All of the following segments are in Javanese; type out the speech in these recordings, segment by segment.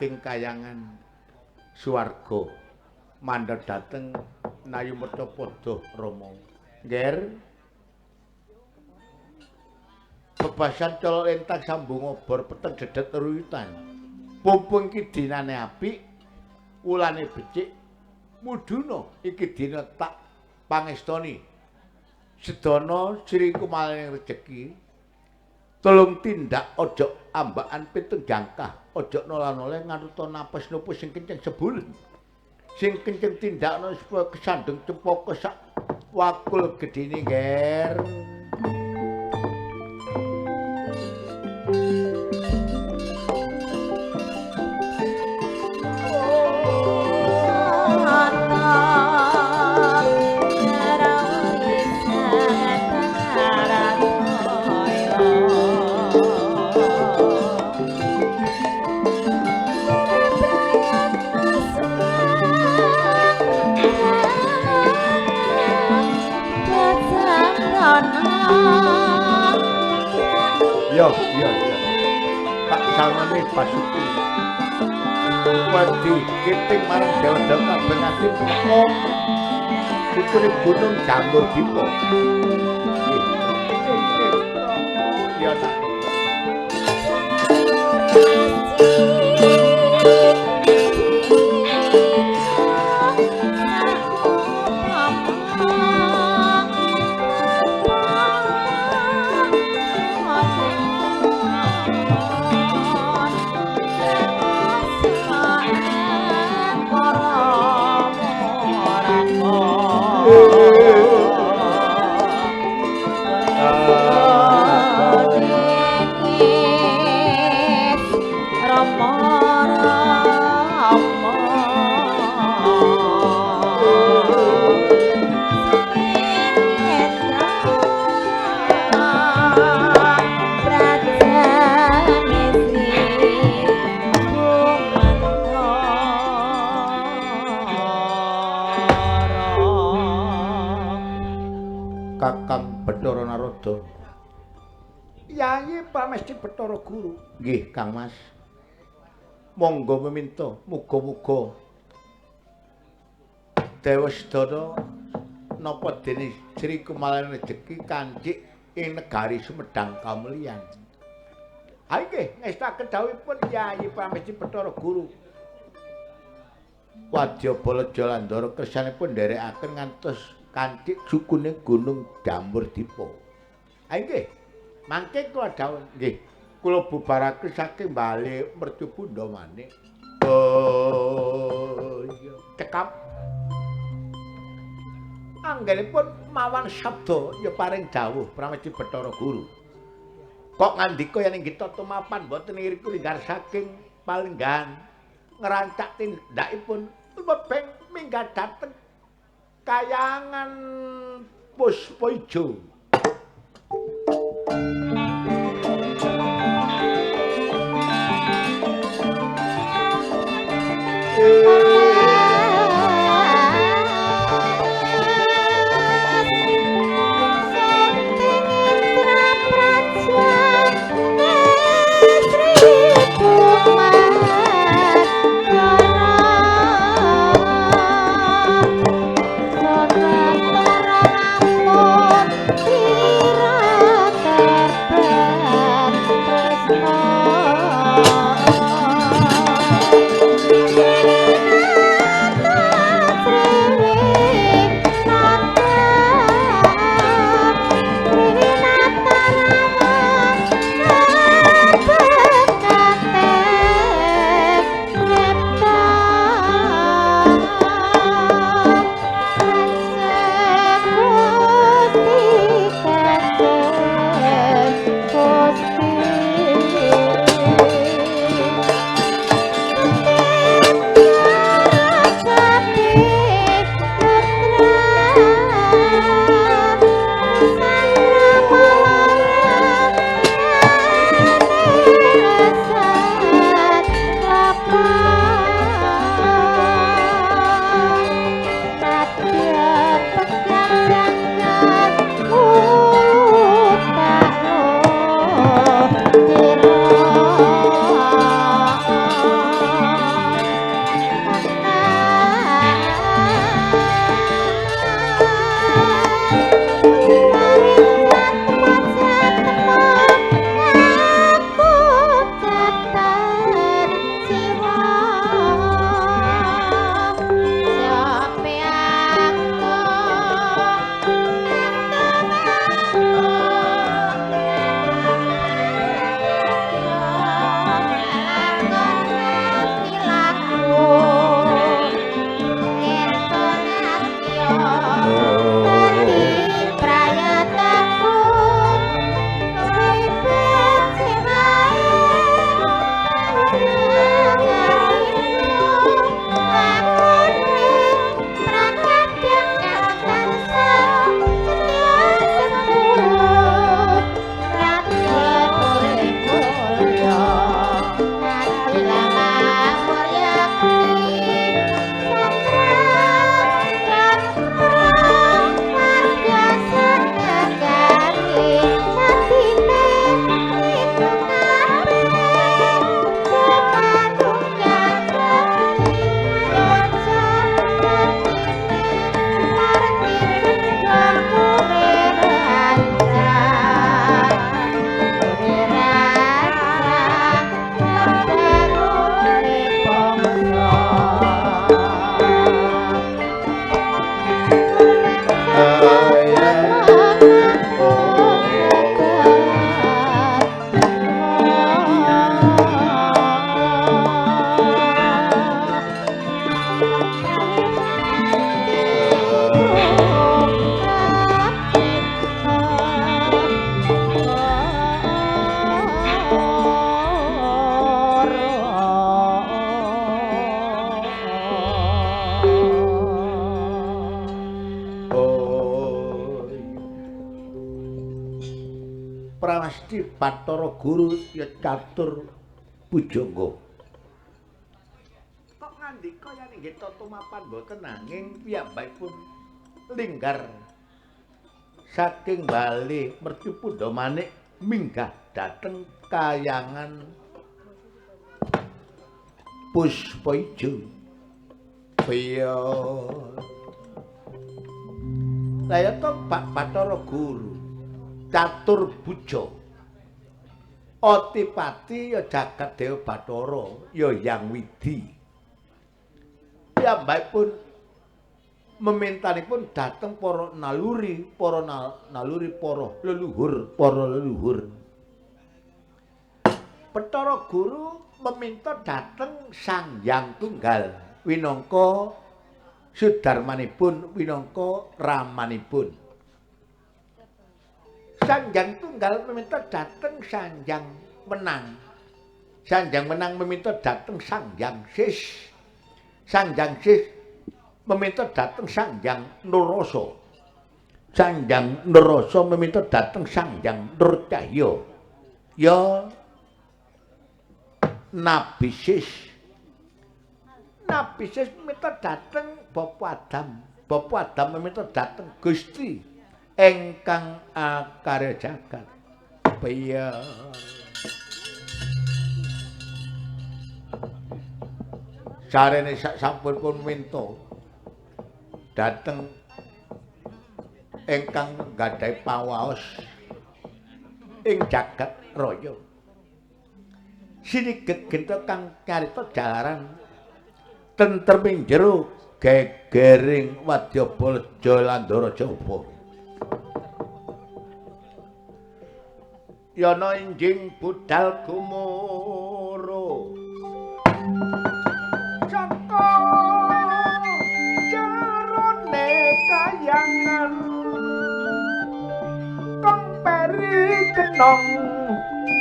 Ing kayangan swarga mandha dhateng Nayu Mercapada Rama. Ngger. Bebasan colok lentang sambung obor peteng dedet ruyutan. Pumpung iki dinane apik, wulane becik, mudhuna iki dina tak pangestoni. Sedana sri kumalaning rejeki. Tolong tindak ojo ambakan pitung jangkah, ojo nolah-noleh ngaruta napes nupus sing kenceng sebulen. Sing kenceng tindakno supaya kesandung cempaka sak wakul gedhene, Nger. Yo, yo, yo. Pak Salmane Basuki. Wedi kiting marang dewa-dewa kabeh nganti teko putune Gunung Jamur Dipa. Ya tak. Kakang Bathara Narada. Yayi Pamesti Bathara Guru. Nggih, Kang Mas. Monggo meminta, muga-muga dewa sedana napa dene Sri Kumalan rejeki kancik ing negari Sumedang Kamulyan. Ha nggih, ngestaken dawuhipun Yayi Pamesti Bathara Guru. Wadya Bala Jalandhara kersanipun nderekaken ngantos kancik sukune Gunung Jamur Dipa. Ha nggih, mangke kula dawuh nggih, kula bubaraken saking bale mercu Bunda Manik. Oh iya, cekap. Anggenipun mawan sabda ya paring dawuh Pramesti Bathara Guru. Kok ngandika yen inggih tata mapan mboten iriku linggar saking palenggan ngrancak tindakipun tumebeng minggah dhateng kayangan Puspa Ijo. Thank you. pasti Bathara Guru ya catur pujangga. Kok ngandika yen nggih tata mapan mboten nanging piyambakipun linggar saking bali mercu Pundha Manik minggah dhateng kayangan Puspa Ijo. Piye? Lah ya to Pak Bathara Guru catur buja Otipati ya jagat Dewa Bathara ya Yang Widi. Piyambakipun memintanipun dhateng para naluri, para naluri, para leluhur, para leluhur. Bathara Guru meminta dhateng Sang Hyang Tunggal winangka sudarmanipun, winangka ramanipun. Sang Hyang Tunggal meminta dhateng Sang Hyang Wenang. Sang Hyang Wenang meminta dhateng Sang Hyang Sis. Sang Hyang Sis meminta dhateng Sang Hyang Nurrasa. Sang Hyang Nurrasa meminta dhateng Sang Hyang Nurcahya. Ya Nabi Sis. Nabi Sis meminta dhateng Bapak Adam. Bapak Adam meminta dhateng Gusti ingkang akarya jagat. Piye? Sarene sak sampun pun minta dhateng ingkang nggadahi pawaos ing jagat raya. Sini gegenta kang carita jalaran tentreming jero gegering wadyabala Jalandhara Jaba. Yana enjing budal gumuro saka jarone kayangan kemperi kenong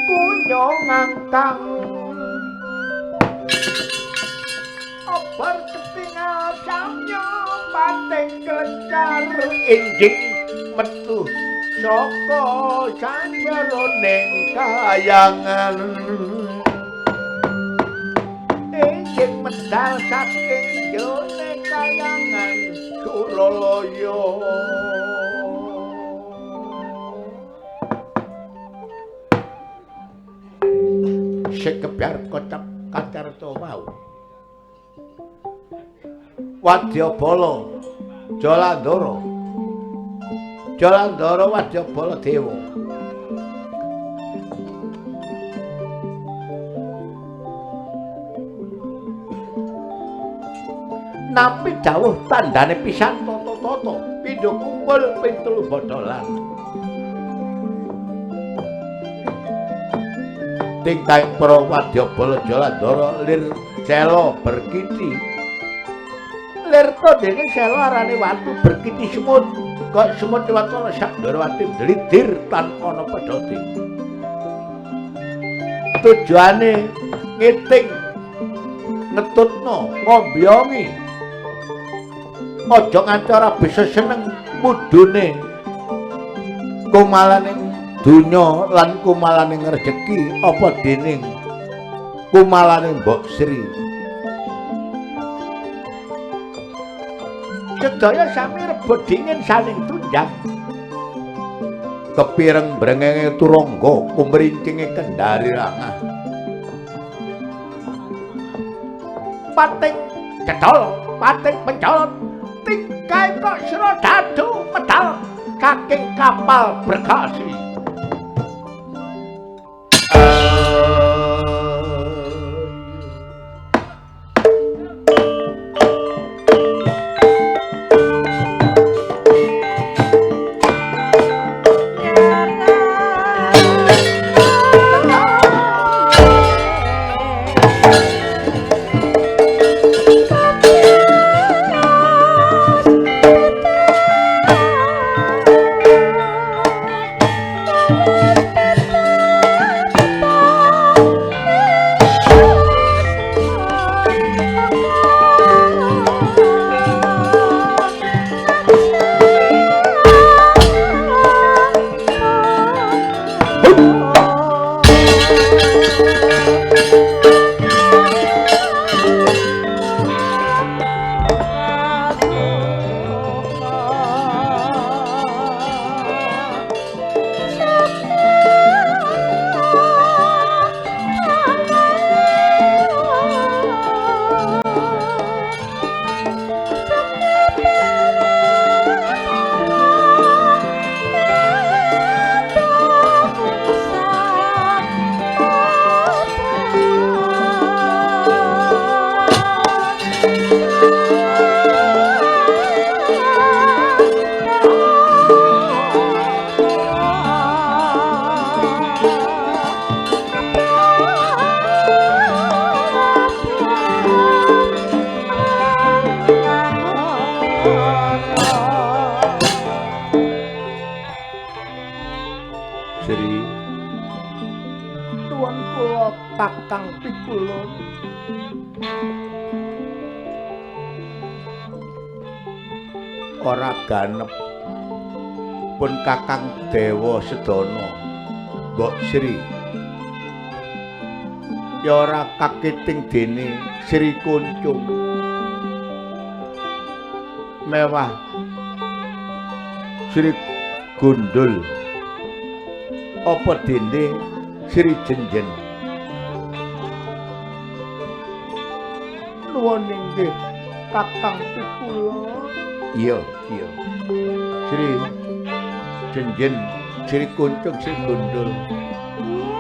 kunyo ngangkang obar ketingal samyo pating klecar enjing metu saka sanjeroning kayangan enjing medal saking jone kayangan Suralaya. Sekebyar kocap kacarta mau Wadyabala Jalandhara Jalandhara Wadyabala Dewa. Nampi dawuh tandane pisan tata-tata pindha kumpul ping telu bodholan. Tingkahing para wadyabala Jalandhara lir sela berkiti. Lir tandene sela arane watu berkiti semut. Kok semut liwat ana Sandharawati dlidir tan ana pedhote. Tujuane ngiting ngetutno ngombyongi. Aja nganti ora bisa seneng mudune kumalaning donya lan kumalaning rejeki apa dening kumalaning Mbok Sri. Sedaya sami rebut dingin saling tunjang. Kepireng brengenge turangga kumrincinge kendari rangah. Pating cethol, pating pencolot, tingkai kok srodadu medal saking kapal Berkasi. Pikulun. Ora ganep pun Kakang Dewa Sedana Mbok Sri. Ya ora kakiting dene Sri Kuncung. Mewah Sri Gundul. Apa dene Sri Jenjen. Nuwun inggih Kakang Pikulun. Iya, iya. Sri Jenjen, Sri Kuncung, Sri Gundul.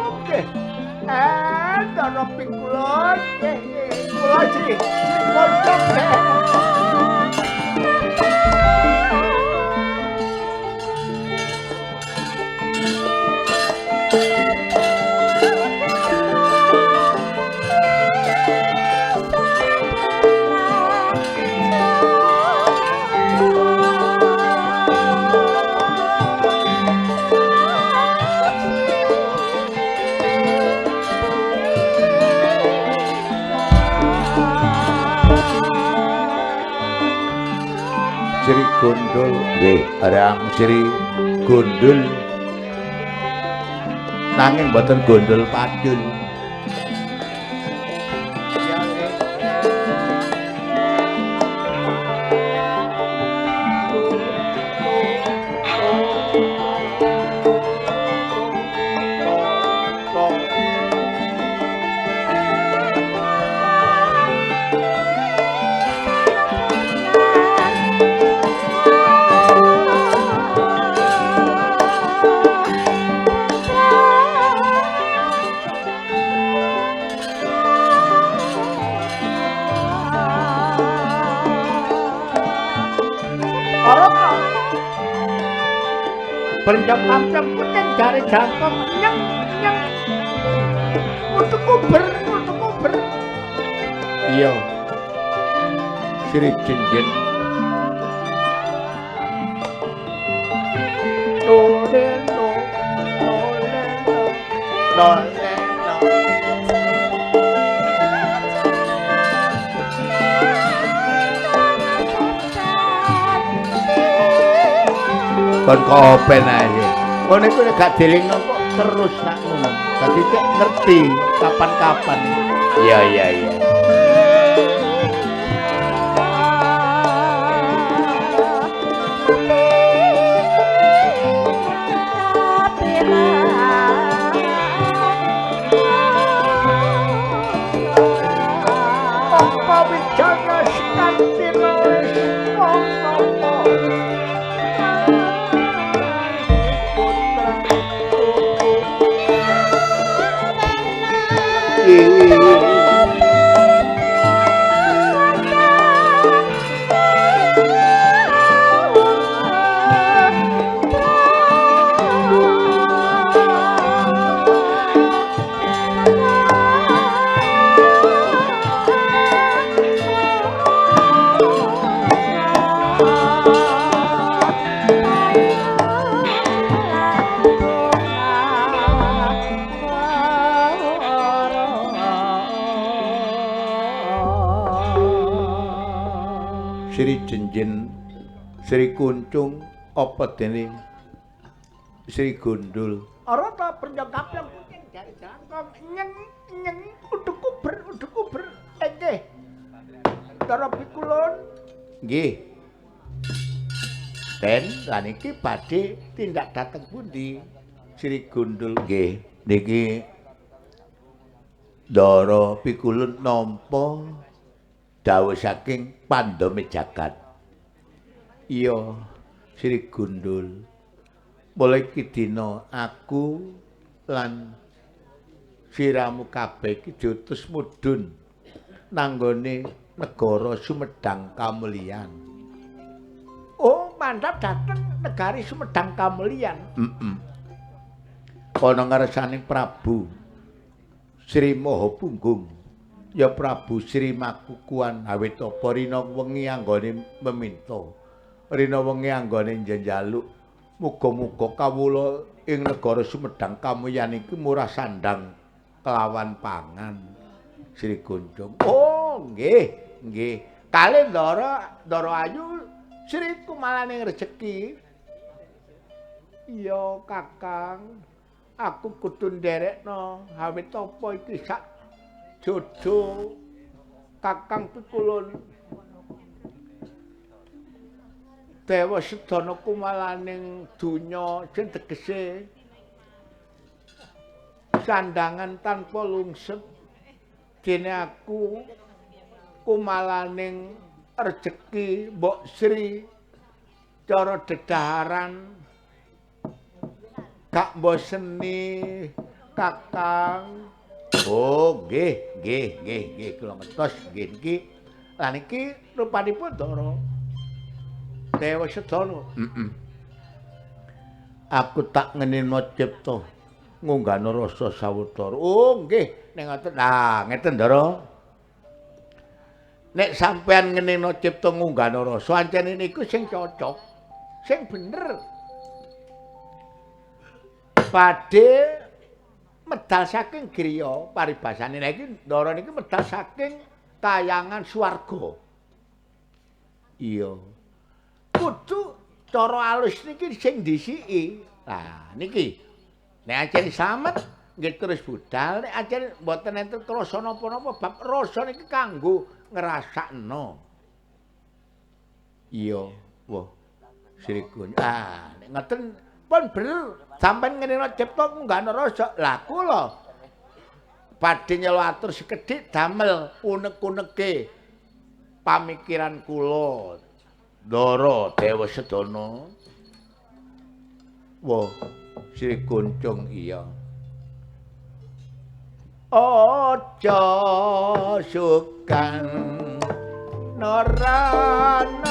Oke. Ndara Pikulun, nggih, kula Sri Kuncung. Sri Gundul, nggih, arang Sri Gundul. Nanging mboten gondol pacul. Berjam kamcem kucing jari jangkung nyeng nyeng utuku ber iya Sri Jenjen no le no no le no no le no. Kon kopen ae. Ngono iku nek gak dilingno kok terus nak ngono. Dadi cek ngerti kapan-kapan. Iya iya iya. Apa wijaya sekantina wis apa? Sri Jenjen, Sri Kuncung, apa dene Sri Gundul. Ora ta pernyokap yang kucing jari jangkung nyeng nyeng uduku ber nggih. Ndara Pikulun. Nggih. Den lan iki badhe tindak dhateng pundi? Sri Gundul nggih. Niki Ndara Pikulun nampa dawuh saking Pandome Jagat. Iya, Sri Gundul. Mulai iki dina aku lan siramu kabeh iki diutus mudhun nanggone negara Sumedang Kamulyan. Oh, mandhap dhateng negari Sumedang Kamulyan. Heeh. Ana ngarsaning Prabu Sri Maha Punggung. Ya Prabu Sri Makukuhan awit apa rina wengi anggone meminta, rina wengi anggone njaluk muga-muga kawula ing negara Sumedang Kamulyan iki murah sandang kelawan pangan. Sri Gonjong. Oh, nggih, nggih. Kalih Ndara, Ndara Ayu Sri kumalaning rejeki. Iya, Kakang. Aku kudu nderekno awit apa iki sak jodo Kakang pikulun. Dewa Sedana kumalaning donya sing tegese sandangan tanpa lungset. Dene aku kumalaning rejeki Mbok Sri cara dedaharan gak mboseni Kakang. Oh, nggih, nggih, nggih, nggih kula ngertos nggih niki. Lah niki rupanipun Ndara Dewa Sedana. Heeh. Aku tak ngenina cipta ngunggahna rasa sawetara. Oh, nggih, nek ngoten. Lah, ngeten Ndara. Nek sampean ngenina cipta ngunggahna rasa ancene niku sing cocok, sing bener. Badhe medal saking griya paribasane. Lah iki Ndara niki medal saking kayangan swarga. Iya. Kudu cara alus niki sing dhisiki. Lah niki nek ancene slamet nggih terus budal, nek ancene mboten enten krasa napa-napa bab rasa niki kanggo ngrasakno. Iya, wah. Sri Gun. Ah, nek ngoten pun bener sampean ngenina cipta ngunggahna rasa. Lah kula badhe nyelo atur sekedhik damel unek-uneke pamikiran kula Ndara Dewa Sedana. Wah, Sri Goncong iya. Aja sukan noranono.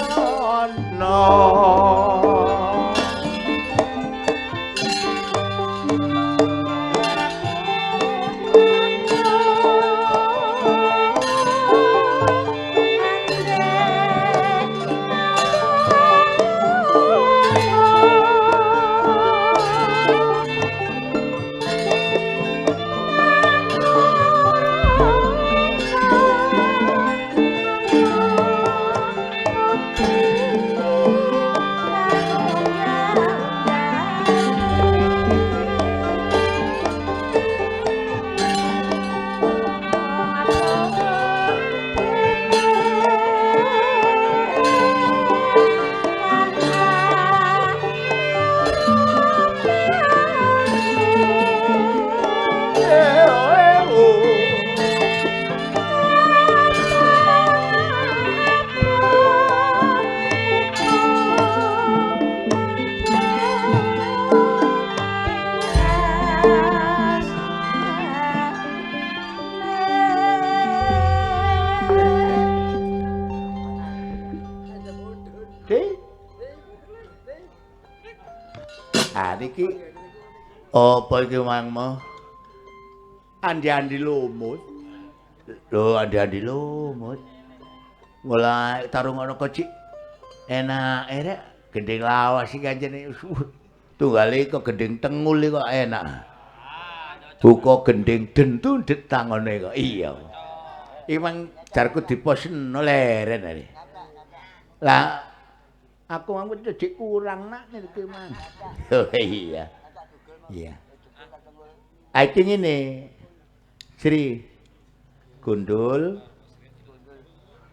Apa iki mangmo? Andi-andi lumut. Lho, andi-andi lumut. Mulai tarung ana kok cik. Enak rek, gending lawas iki anjene. Tunggale kok gending tengul kok enak. Buka gending dentu det tangone kok. Iya. Iki mang jarku diposeno leren are. Lah aku mang cek kurang nak niki mang. Oh iya. Iya. Iki ngene. Sri Gundul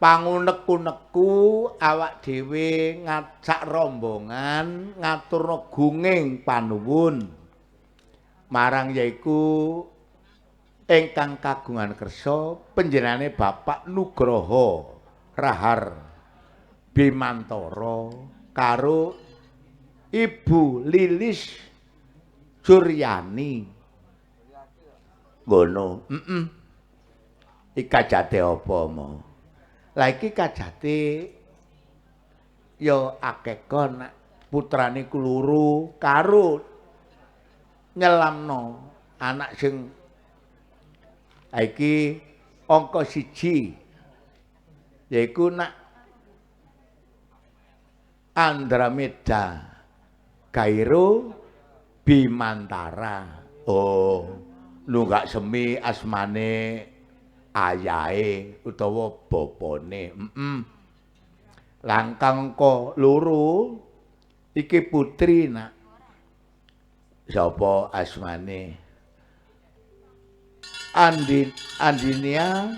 pangunek-unekku awak dhewe ngacak rombongan ngaturna gunging panuwun marang yaiku ingkang kagungan kersa panjenengane Bapak Nugroho Rahar Bimantara karo Ibu Lilis Suryani. Ngono. Heeh. Iki kajate apa mo? Lah iki kajate ya akeh kon putrane ku loro karo nyelamno anak sing iki angka 1 yaiku nak Andromeda Gairo Bimantara. Oh, nunggak semi asmane Ayahe utawa bapane. Heeh. Langkang angka 2 iki putri nak. Sapa asmane? Andinia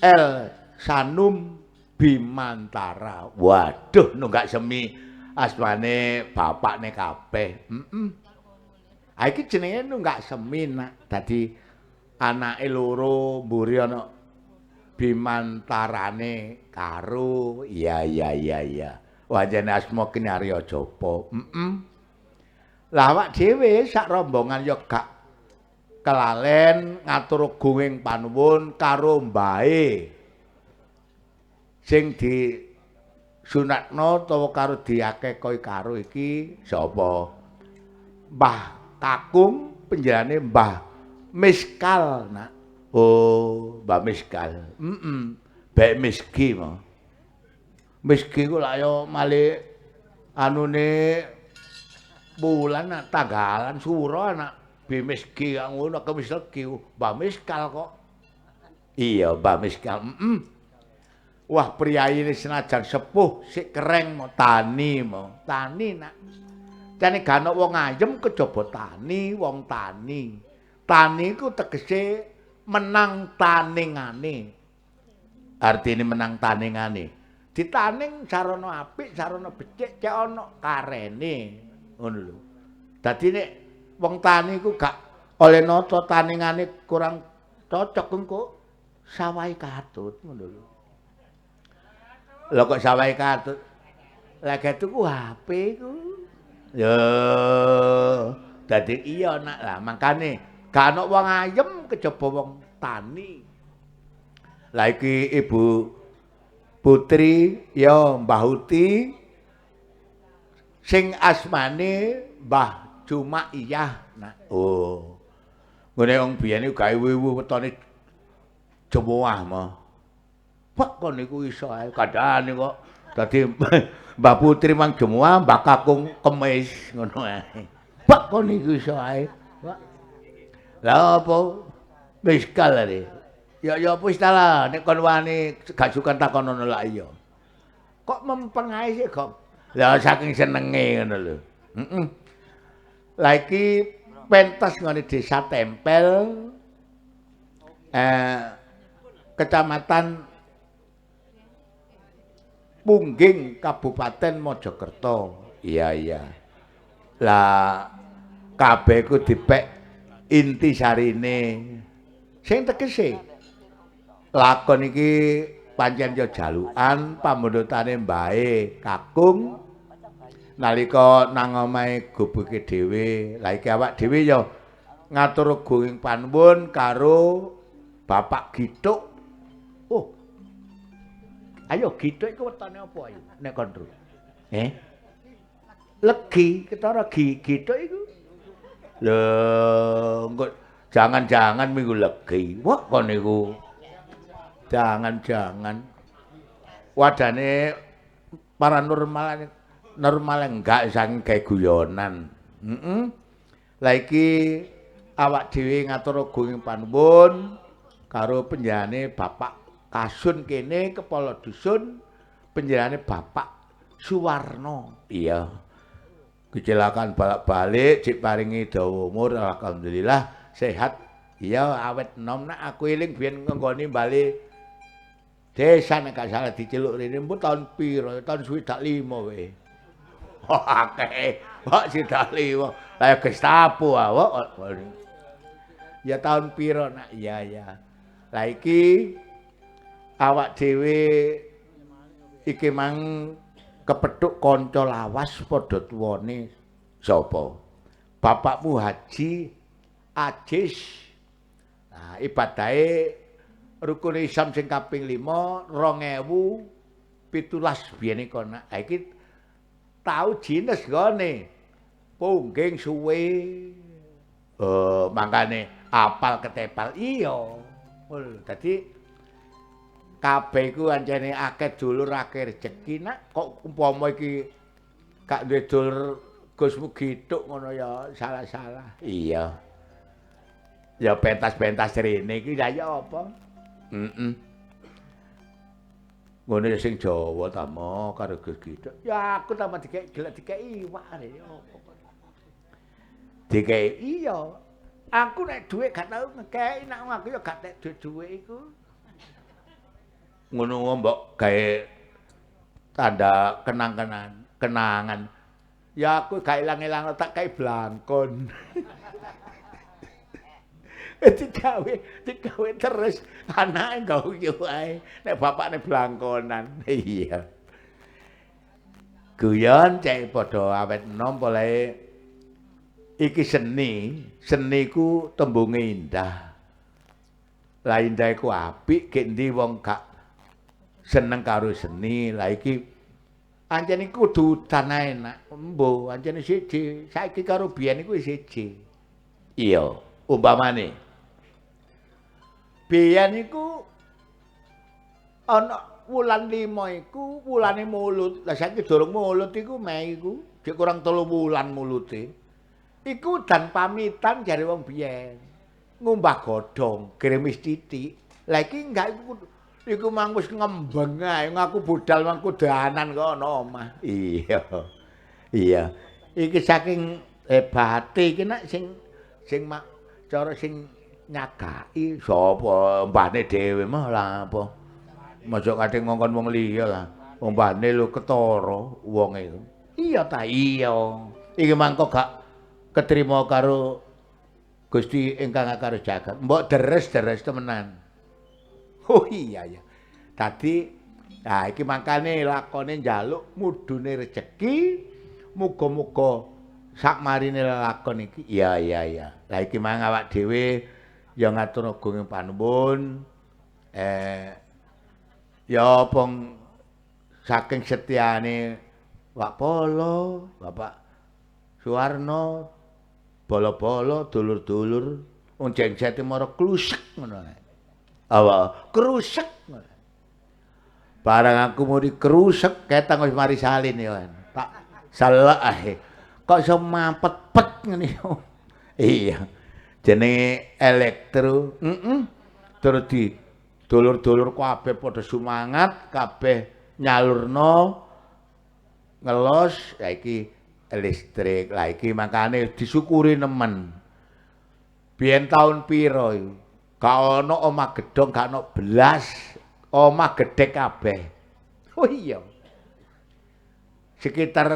L Sanum Bimantara. Waduh, nunggak semi asmane bapakne kabeh. Heeh. Ha iki jenenge nunggak semi nak. Dadi anake loro mburi ana Bimantarane karo. Iya iya iya iya. Wajane asma ki Arya Japa. Heeh. Lah awak dhewe sak rombongan ya gak kelalen ngatur gunging panuwun karo mbahe sing disunatno utawa karo diakekoi karo iki sapa? Mbah Kakung penjenengane Mbah Miskal nak. Oh, Mbah Miskal. Heeh. Bae Miski mo. Miski ku lak ya male anune bulan nak tanggalan sura nak Bimiski ngono kemis legi Mbah Miskal kok. Iya, Mbah Miskal. Heeh. Wah, priyayine senajan sepuh sik kereng mo tani mo. Tani nak. Jane gak ana wong ayem kejaba tani, wong tani. Tani iku tegese menang taningane. Artine menang taningane. Ditaning sarana apik, sarana becik, cek ana karene. Ngono lho. Dadi nek wong tani iku gak oleh nata taningane kurang cocok engko sawahe katut ngono lho. Lha kok sawahe katut? Lah gak tuku HP iku. Ya, dadi iya nak lah mangkane gak ana wong ayem kejaba wong tani. Lah iki Ibu Putri ya Mbah Uti sing asmane Mbah Jumaiyah nak. Oh. Ngene wong biyen iku gawe wiwu wetone jemuah mo. Pak kon niku iso ae kandhane kok. Dadi Mbah Putri mang jemuah, Mbah Kakung kemis ngono ae. Pak kon niku iso ae. Pak. Lah apa Miskal are. Ya ya wis ta lah nek kon wani gak sukan takonono lak iya. Kok mempeng ae sik kok. Lah saking senenge ngono lho. Heeh. Lah iki pentas nggone Desa Tempel Kecamatan Pungging, Kabupaten Mojokerto. Iya iya. Lah kabeh iku dipek intisarine. Sing tegese lakon iki pancen ya jalukan pamundhutane mbahe Kakung nalika nang omahe gubuke dhewe. Lah iki awak dhewe ya ngatur gunging panuwun karo Bapak Githuk. Oh. Ayo Githuk iku wetone apa ayo nek kon ro? Eh? Legi ketara Githuk iku. Lho, engko jangan-jangan minggu legi. Wah kon niku. Jangan-jangan wadane paranormal normal enggak saking gawe guyonan. Heeh. Lah iki awak dhewe ngatur gunging panuwun karo penjenengane Bapak Kasun kene kepala dusun penjenengane Bapak Suwarno. Iya. Kecelakaan balak-balik cik paringi dawa umur alhamdulillah sehat. Iya awet enom nak aku eling biyen nggone bali desa nek gak salah diceluk rene mbok tahun pira? Tahun 65 wae. Akeh. Kok 65. Lah Gestapo awak. Ya tahun pira nak? Iya ya. Lah iki awak dhewe iki mang kepethuk kanca lawas padha tuwane sapa? Bapakmu Haji Ajis. Nah, ibadahe rukun Islam sing kaping 5 2017 biyene kono. Ha iki tau jines gone. Pungging suwe. Oh, mangkane apal ketepal. Iya. Dadi kabeh iku ancene akeh dulur akeh rejeki nak kok umpama iki gak duwe dulur Gusmu Githuk ngono ya salah-salah. Iya. Ya pentas-pentas rene iki lha ya apa? Heeh. Ngene sing Jawa ta mo karo Gus Gidok. Ya aku tambah dikek gelek dikek iwak are opo kok. Dikek iya. Aku nek dhuwit gak tau ngekeki, nek aku ya gak tek dhuwit iku. Ngono mbok gawe tanda kenang-kenangan, kenangan. Ya aku gak ilang-ilang tak kae blangkon. Digawe terus anake nggawe wae nek bapakne blangkonan. Iya. Guyon cek padha awet enom polahe iki seni, seni ku tembunge indah. Lah indah iku apik, gek endi wong gak seneng karo seni. Lah iki ancen iku kudu udan ae nak. Embo ancen siji, saiki karo biyen iku siji. Iya, umpamane biyen iku ana wulan 5 iku wulane mulut. Lah saiki durung mulut iku meh iku, jek kurang 3 wulan mulute. Iku dan pamitan jare wong biyen. Ngumbah godhong, grimis titik. Lah iki enggak iku iku mang wis ngembeng ae, ngaku budal mang kudanan kok ana omah. Iya. Iya. Iki saking hebate iki nak sing sing mak cara sing nyagaki sapa mbahne dhewe mah lah apa. Mosok kate ngongkon wong liya lah. Wong mbahne lho ketara wonge iku. Iya ta iya. Iki mangko gak ketrima karo Gusti ingkang akar jagat. Mbok deres-deres temenan. Oh iya ya. Dadi nah iki mangkane lakone njaluk mudune rejeki, muga-muga sakmarine lelakon iki. Iya iya iya. Lah iki mang awak dhewe ya ngatur agunging panuwun. Ya apa saking setiane Pak Polo, Bapak Suwarno, bala-bala, dulur-dulur, wong jengsete mara klusek ngono ae. Apa krusek ngono. Barang aku muni krusek ketang wis mari salin ya. Tak selek ae. Kok iso mampet-pet ngene. Iya. Jenenge elektro. Heeh. Terus di dulur-dulur kabeh padha sumangat, kabeh nyalurno ngelos, ya iki listrik. Lah iki makane disyukuri nemen. Biyen taun pira iku? Gak ana omah gedhong, gak ana belas, omah gedhek kabeh. Oh iya. Sekitar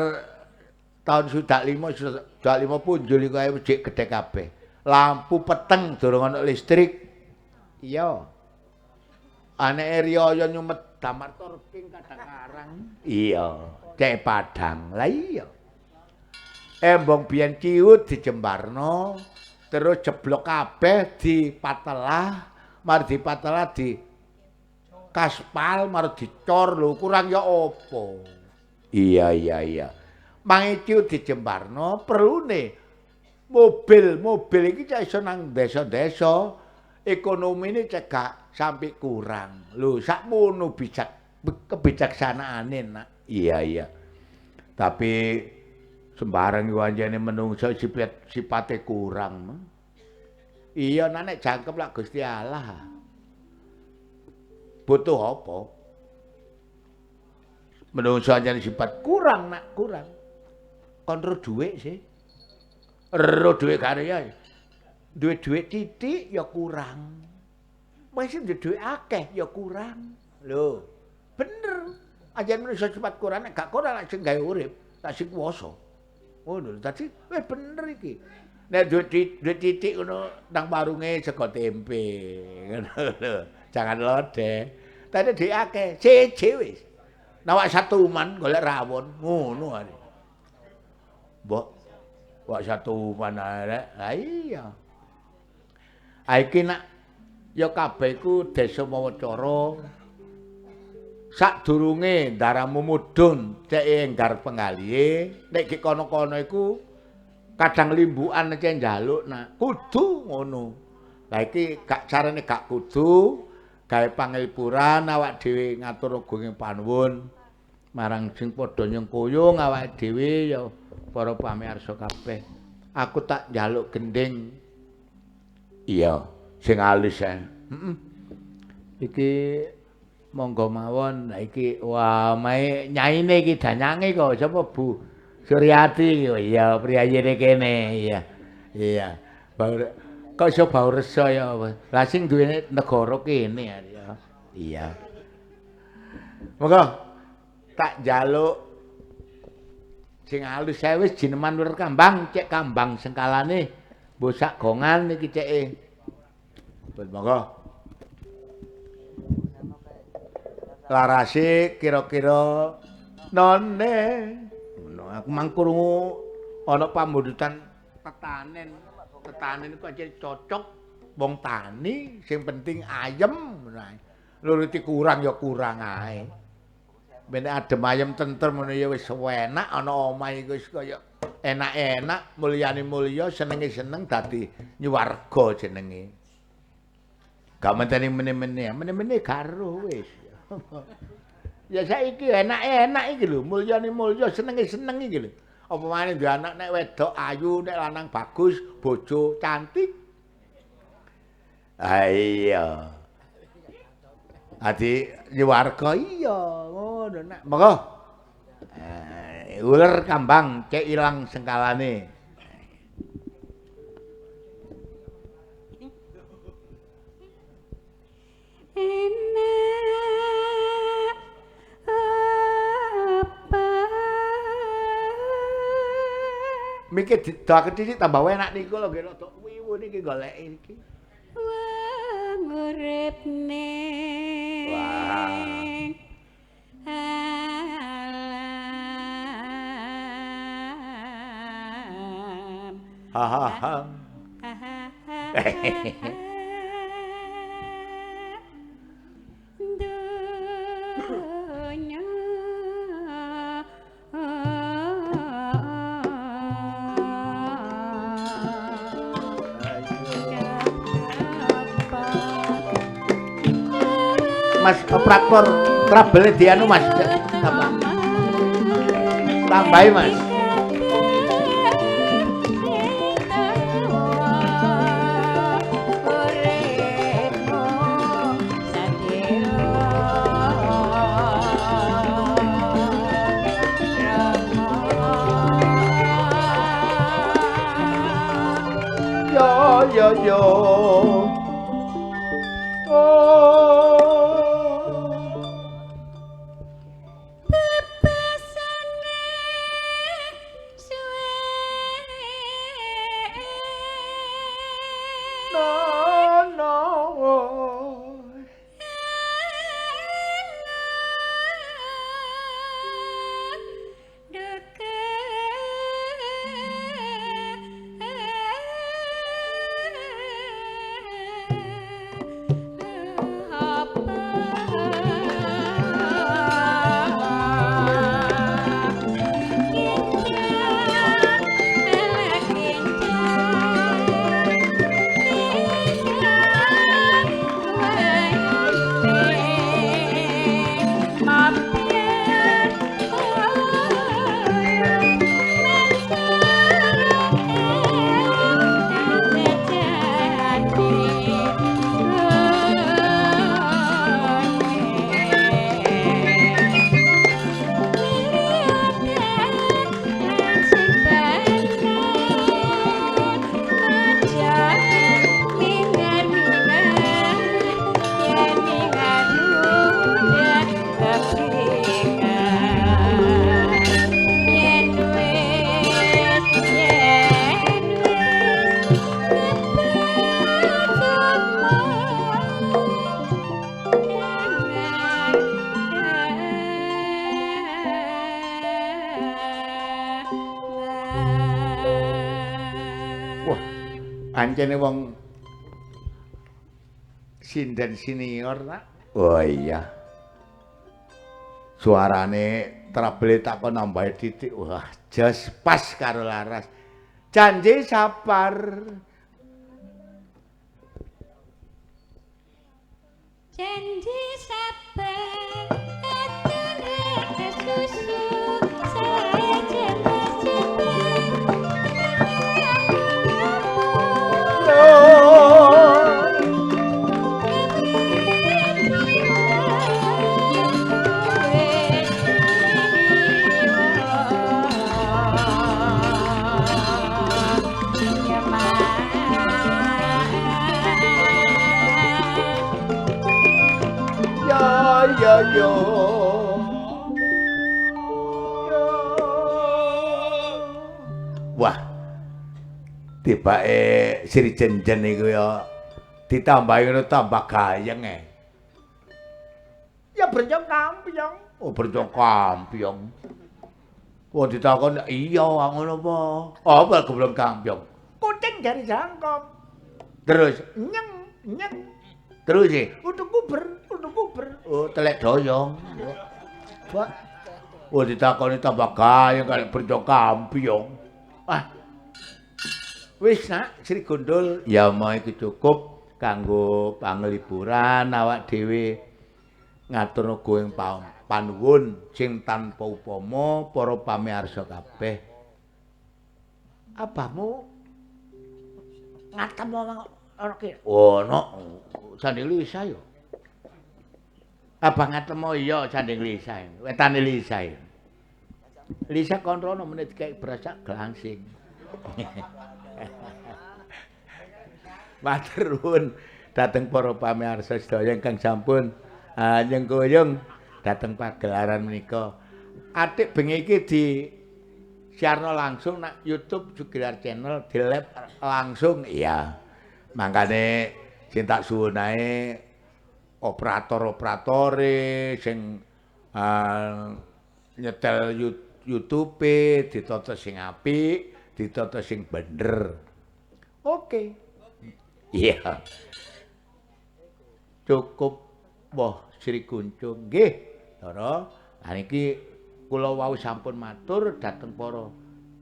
tahun 75, 75 punjul iku ae jek gedhek kabeh. Lampu peteng durung ana listrik. Iya. Aneke riyaya nyumet damar torking kadang karang. Iya, cek padang. Lah iya. Embong biyen ciut dijembarno, terus jeblok kabeh dipatelah, mari dipatelah di kaspal, mari dicor lho, kurang ya apa? Iya iya iya. Mange ciut dijembarno, perlune mobil-mobil iki cek iso nang desa-desa, ekonomine cegak sampai kurang. Lho sakmono bijak kebijaksanaane nak. Iya iya. Tapi sembarang iku anjene menungso sipate kurang. Iya nek jangkep lak Gusti Allah. Butuh apa? Menungso anjene sifat kurang nak, kurang. Kon ro dhuwit sih. Ro dhuwit karo ya. Duwe dhuwit titik ya kurang. Wis duwe dhuwit akeh ya kurang. Lho, bener. Anjen menungso sifat kurang nek gak kurang lak sing gawe urip, lak sing kuwasa. Ngono lho, dadi wis bener iki. Nek duwe titik ngono nang warunge sego tempe, ngono lho. Jangan lodeh. Tadi dhuwit akeh, siji wis. Nawak satu uman golek rawon, ngono ae. Mbok, wak satu uman ae. Lah iya. Ha iki nak ya kabeh iku desa mawa cara. Sadurunge ndaramu mudhun cek enggar penggalihe, nek ki kono-kono iku kadang limbukan cek njaluk nak kudu ngono. Lah iki gak carane gak kudu gawe pangelipuran awak dhewe ngatur agunging panuwun marang sing padha nyengkuyung awake dhewe ya para pamirsa kabeh. Aku tak njaluk gending. Iya, sing alis ae. Heeh. Iki monggo mawon. Lah iki wah mae nyaine iki danyange kok sapa Bu Suryati. Oh iya priyayine kene. Iya. Iya. Kok iso bau resa ya. Lah sing duwe negara kene ya. Iya. Monggo tak njaluk sing alus ae wis jineman uler kambang, cek kambang sengkalane mbok sak gongan iki ceke. Monggo. Larase kira-kira none. Ngono aku mang krungu ana pamundhutan tetanen. Tetanen iku aja cocok wong tani, sing penting ayem ngono ae. Nuruti kurang ya kurang ae. Ben adem ayem tentrem ngono ya wis enak, ana omah iku wis kaya enak-enak, mulyane mulya, senenge seneng dadi nyuwarga jenenge. Gak menteni mene-mene, mene-mene gak roh wis. Ya saiki enak-enak iki lho, mulyane mulya, senenge seneng iki lho. Apa maneh duwe anak nek wedok ayu, nek lanang bagus, bojo cantik. Ah iya. Adi nyuwarga iya ngono nek. Monggo. Uler kambang cek ilang sengkalane. Enak apa? Mikir didoaken dhisik tambah enak niku lho nggih rada wiwu niki goleki iki. Wong urip ning alam. Ha ha ha. Dunya. Mas operator trouble dianu Mas tambah. Tambahi Mas. Yo yo yo. Oh. Bebasane suwe. No no. Wah, ancene wong sinden senior ta? Oh iya. Suarane trouble tak kon nambahi titik. Wah, jos pas karo laras. Janji sabar. Janji sabar atune susu saya jember-jember. Oh. Yo. Wah. Tibake Sri Jenjen iku ya ditambahi ngono tambah gayeng e. Ya brencong kampyong. Oh, brencong kampyong. Wong ditakon iya ngono apa? Apa geblong kampyong? Kucing jari jangkong. Terus nyeng nyeng. Terus e utuk kuber, utuk kuber. Oh, telek doyong. Wah. Wong ditakoni tambah gayeng kali brencong kampyong. Wah. Wis nak Sri Gundul, ya mau iki cukup kanggo panglipuran awak dhewe ngatur nuga ing panuwun sing tanpa upama para pamirsa kabeh. Abahmu ngatem ana ki? Ono sanding Lisa ya. Abah ngatem iya sanding Lisa, wetane Lisa. Lisa kon rono menit dikek beras sak glangsing. Matur nuwun dhateng para pamirsa sedaya ingkang sampun nyengkuyung dhateng pagelaran menika. Atik bengi iki di siarno langsung nak YouTube Sugilar Channel di live langsung. Iya. Mangkane sing tak suwun ae operator-operatore sing nyetel YouTube ditata sing apik, ditata sing bener. Oke. Iya. Cukup wah Sri Kuncung nggih, Ndara. Lah niki kula wau sampun matur dhateng para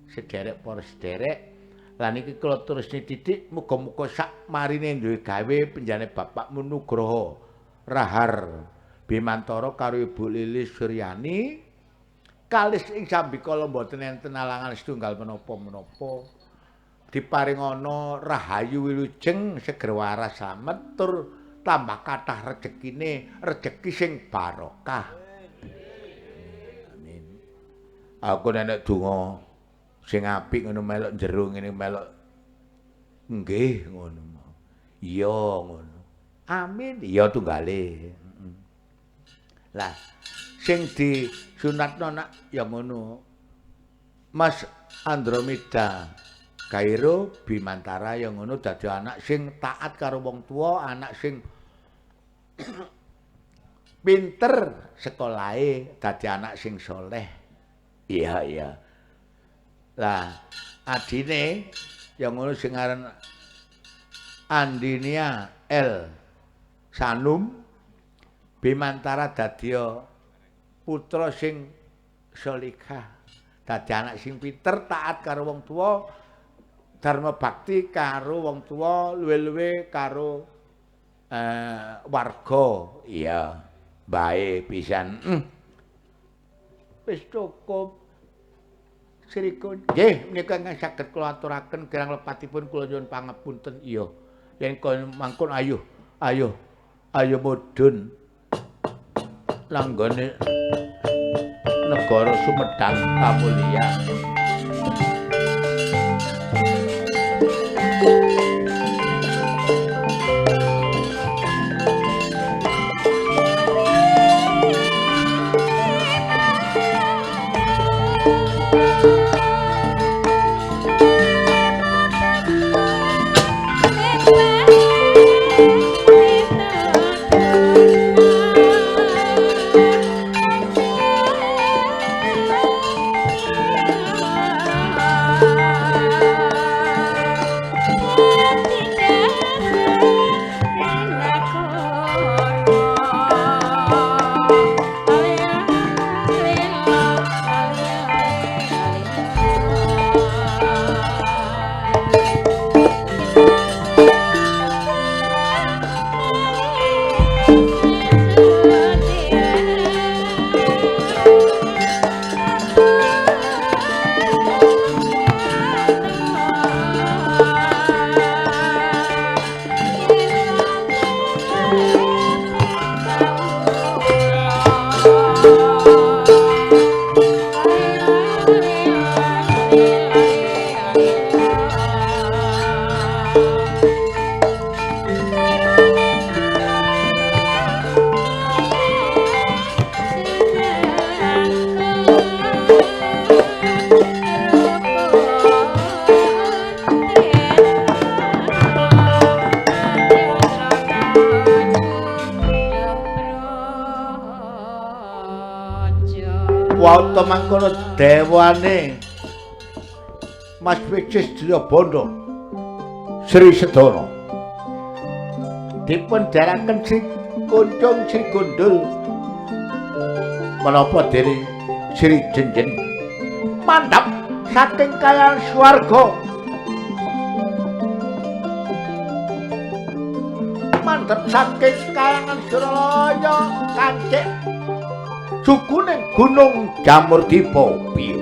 sederek-para sederek. Lah niki kula terusne titik muga-muga sak marine duwe gawe penjane Bapakmu Nugroho Rahar Bimantara karo Ibu Lilis Suryani kalis ing sambikala mboten enten alangan setunggal menapa-menapa. Diparingana rahayu wilujeng seger waras slamet tur tambah kathah rejekine, rejeki sing barokah. Amin. Aku nenek donga sing apik ngono melok jero ngene melok nggih ngono. Iya ngono. Amin. Iya tunggale. Lah sing disunatno nak ya ngono. Mas Andromeda Kairo Bimantara yang ngono dadi anak sing taat karo wong tua, anak sing pinter sekolahe, dadi anak sing soleh. Iya, iya. Lah adine yang ngono sing aran Andinia L Sanum Bimantara dadi putra sing solikah, dadi anak sing pinter, taat karo wong tua, dharma bakti karo wong tua, luwe-luwe karo warga. Iya, bae pisan. Wis cukup. Sri Kun. Nggih, menika ingkang saged kula aturaken kirang lepatipun kula nyuwun pangapunten. Iya. Yen kon mangkon ayo, ayo, ayo mudhun langgone negara Sumedang kamulyan. Thank you. Wauta mangkono dewane Mas Wicis Jayabanda Sri Sedana dipun daraken Sri Kuncung Sri Gundul menapa dene Sri Jenjen mandhap saking kayangan swarga mandhap saking kayangan Suralaya kancik sukuning Gunung Jamurdipa piye.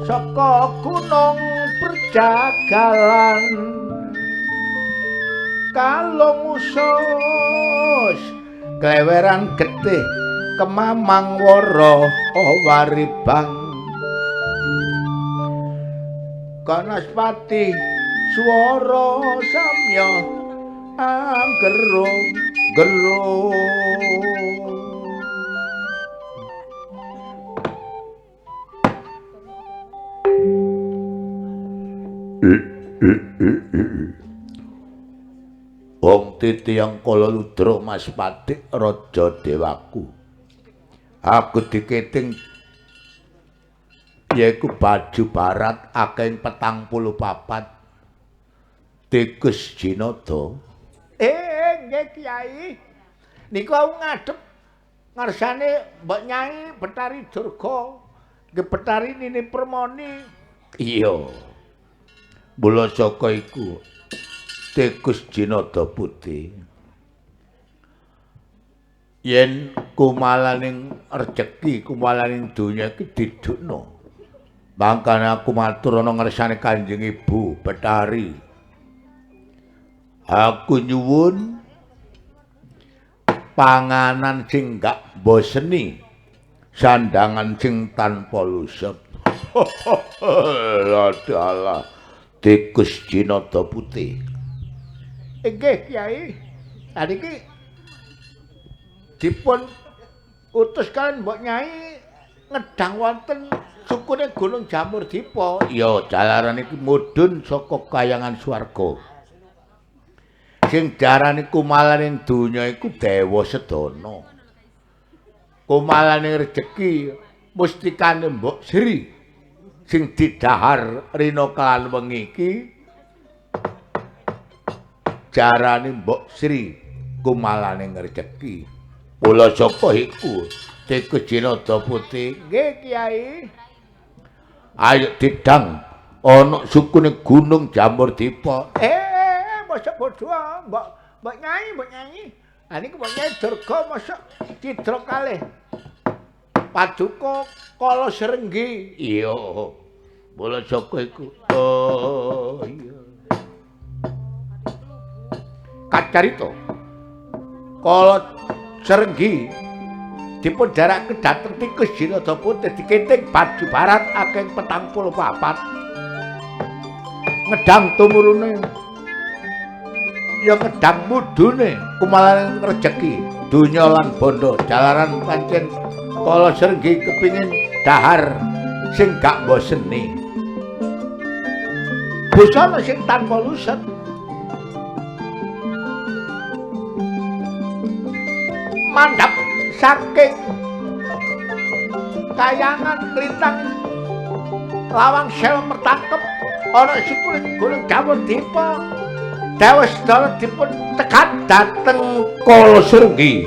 Saka gunung perjagalan kalung usus kleweran getih kemamang wara waribang kanaspati swara samya anggerung gerung. Wong titiyang kala ludra Mas Patik raja dewaku. Aku diketing yaiku baju barat akeh 44 Tikus Jinada. Nggih Kyai. Niku aku ngadhep ngarsane Mbok Nyai Betari Durga, nggih Betari Nini Permoni. Iya. Mula saka iku Tikus Jinada Putih yen kumalaning rejeki kumalaning donya iki didukno. Mangkane aku matur ana ngersane Kanjeng Ibu Betari. Aku nyuwun panganan sing gak mboseni, sandangan sing tanpa lusep. Ladalah Tikus Jinada Putih. Nggih Kyai. Ha niki dipun utus kalian Mbok Nyai ngedang wonten sukune Gunung Jamurdipa. Ya jalaran iki mudhun saka kayangan swarga. Sing diarani kumalaning donya iku Dewa Sedana. Kumalaning rejeki mustikane Mbok Sri sing didhahar rina kelan wengi iki jarane Mbok Sri kumalaning rejeki. Mula saka iku Tikus Jinada Putih. Nggih Kyai. Ayo didang ana sukune Gunung Jamurdipa. Mosok bodho Mbok Mbok Nyai, Mbok Nyai. Ha niku Mbok Nyai Durga mosok cidra kalih paduka Kala Srenggi. Iya. Mula saka iku. Oh iya. Kacarita Kala Srenggi Dipun dherekaken dhateng Tikus Jinada Putih dikiting baju barat akeh 44. Ngedang tumurune ya ngedang mudune kumalaning rejeki donya lan bondo jalaran pancen Kala Srenggi kepingin dahar sing gak mboseni. Busana sing tanpa luset. Mandhap saking kayangan lintang lawang sewu mertangkep ana sikuling gunung Gawandipa dewes dala dipun tekan dhateng Kala Srenggi.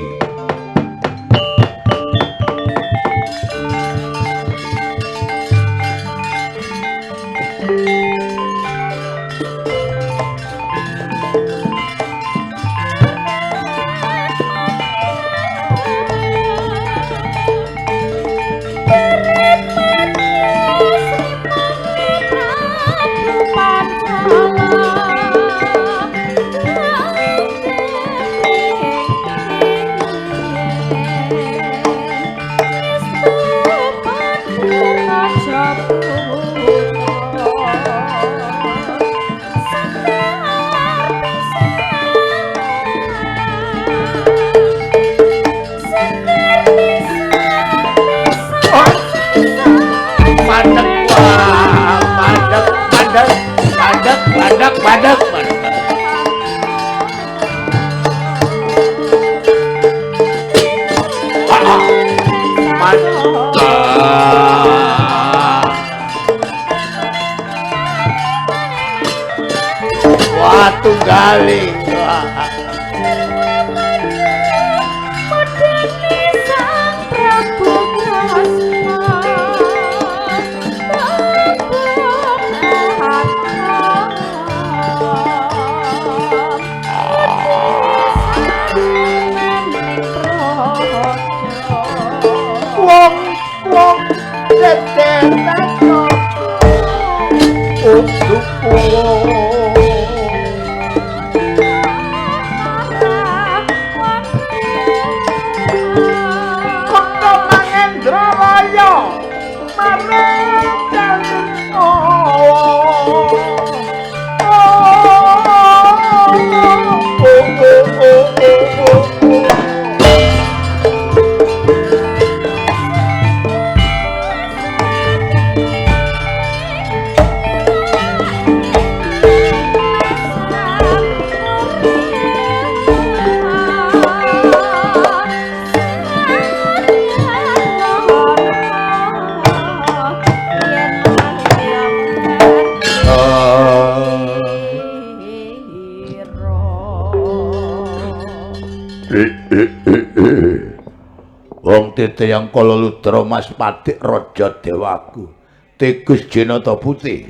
Wong titiyang Kala Ludra Mas Patik Raja Dewaku Tikus Jinata Putih.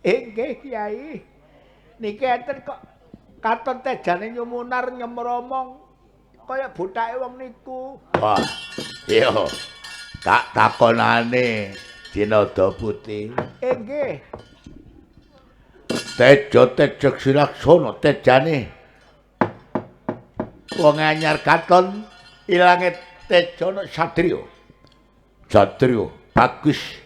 Inggih Kyai. Niki enten kok katon tejane nyumunar nyemromong kaya bothake wong niku. Wah, iya. Tak takonane Jinata Putih. Inggih. Tejo tejo silaksana tejane wong anyar katon ilange tejono satriya. Satriya bagus.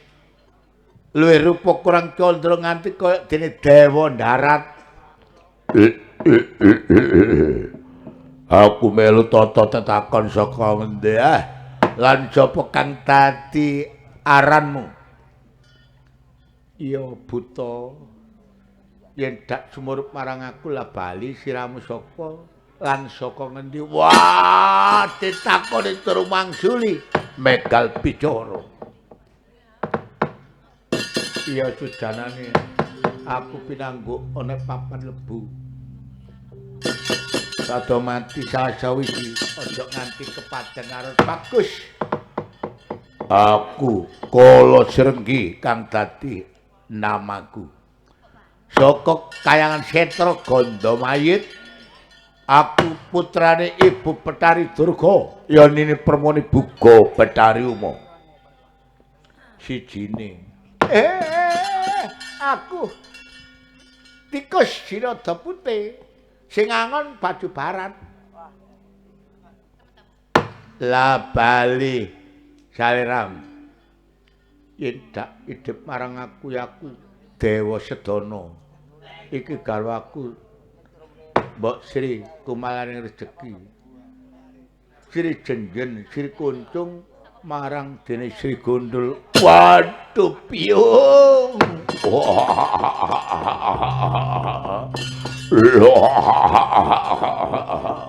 Luwih rupa kurang condro nganti kaya dene dewa ndarat. Aku melu tata tetakon saka ngendi ah? Lan sapa kang dadi aranmu? Iya buta. Yen dak sumurup marang aku lah bali siramu saka lan saka ngendi? Wah, ditakoni turu mangsuli megal bicara. Iya sujanane aku pinangguk ana papan lebu. Sada mati sawiji aja nganti kepaden karo bagus. Aku Kala Srenggi kang dadi namaku. Saka kayangan Setra Gandamayit aku putrane Ibu Betari Durga ya nini permoni Buga Betari Uma. Sijine. Aku Tikus Jinada Putih sing angon baju barat. Lah bali saliram. Yen dak idhep marang aku ya aku Dewa Sedana. Iki garwaku Mbok Sri kumalaring rejeki. Sri Jenjen, Sri Kuncung marang dene Sri Gondol. Waduh piyung.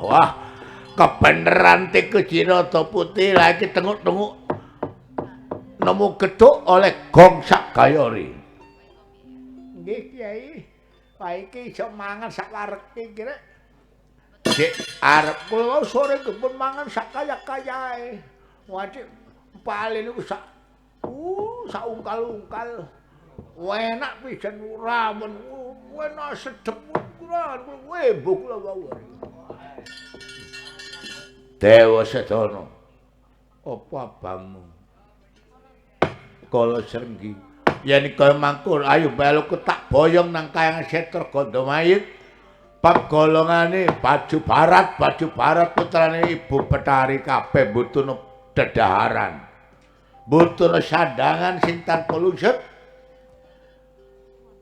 Wah, kebeneran tikus Rada Putih lagi tenguk-tenguk nemu gethuk oleh gong sak gayori. Nggih Kyai, wah iki iso mangan sak wareke iki rek. Dik arep kula sore pun mangan sak kaya-kayae. Wah dik pale niku sak sak ungkal-ungkal. Enak pisan rawon, enak sedep kula mbuh kula wau. Dewa Sedana, apa abangmu? Kala Srenggi, yen kaya mangkur ayo melu tak boyong nang Kayangan Setra Gandamayit. Bab golongane baju barat putrane Ibu Betari kabeh mbutuhno dedaharan. Mbutuhno sandangan sing tanpa lungset.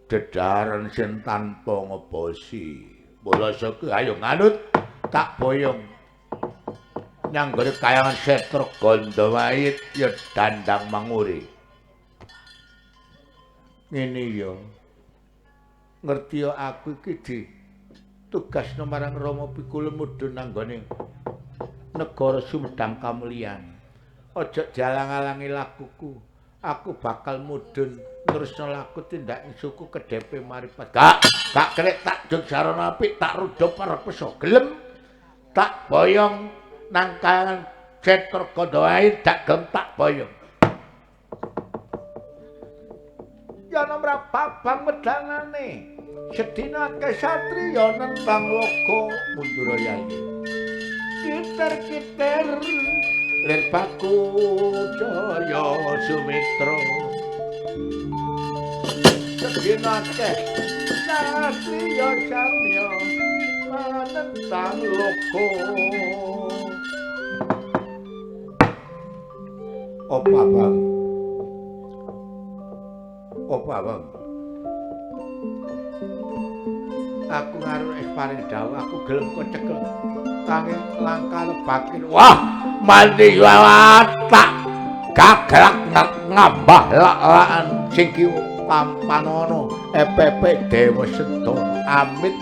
Dedaharan sing tanpa ngebosi. Mula saka ayo nganut tak boyong nang nggone Kayangan Setra Gandamayit ya dandang manguri. Ngene ya. Ngerti ya aku iki di tugasno marang Rama Pikula mudhun nang nggone negara Sumedang Kamulyan. Aja jalang-alangi lakuku. Aku bakal mudhun terusno laku tindak suku kedhepe maripat. Gak kerek tak jog sarana apik tak rudha parepesa gelem tak boyong nang Kayangan Setra Gandamayit dak gelem tak boyong. Ya nomor babang medanane. Sedina akeh satriya nentang loka mundur yai. Kiter-kiter lir baku jaya sumitra. Sedina akeh satriya samya nentang loka. Apa abang? Apa abang? Aku ngarep es paring dawuh aku gelem kok cekel kangge langkah lebakin. Wah, mandi tak gaglak ngambah lak-lakan sing ki pampanono epepe Dewa Sedana. Amit.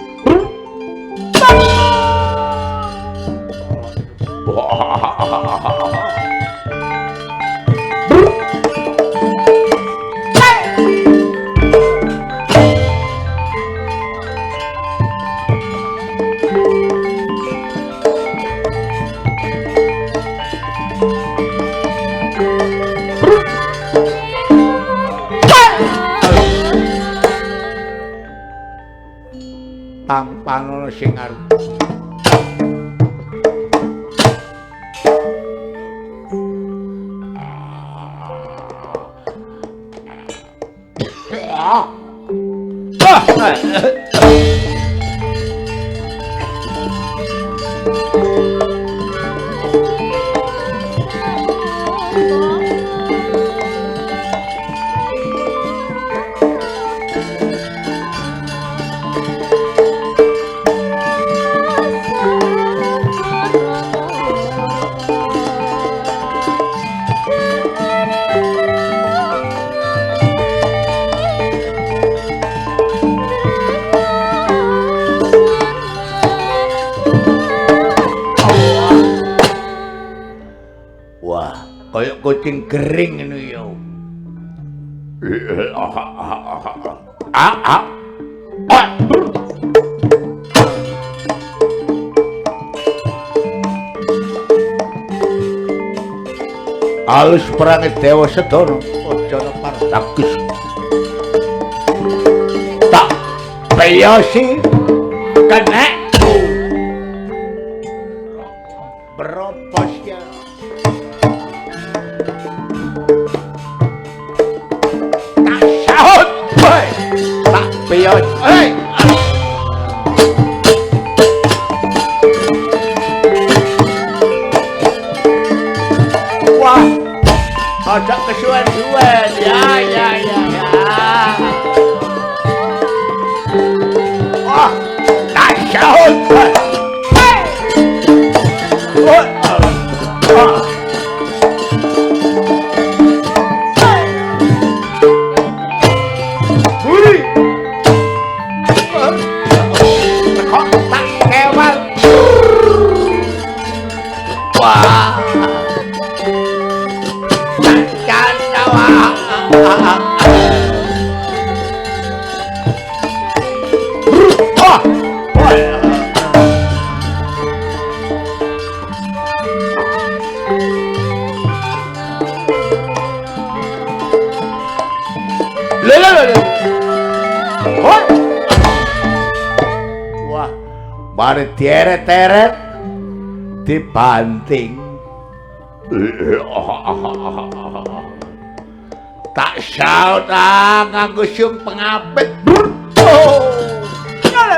Tampanono sing arep kucing kering ngono ya. Alus perange Dewa Sedana aja partagus. Tak peyosi kenek beropos ya. Tak sahut boy. Tak peyos. Hei. Ya ya ya ya. Wah, tak sahut. Oh. Buri. Kok tak kewal. Wah. Wah, mari dieret-eret dibanting. Tak saut nganggo siung pengapit. Hoi.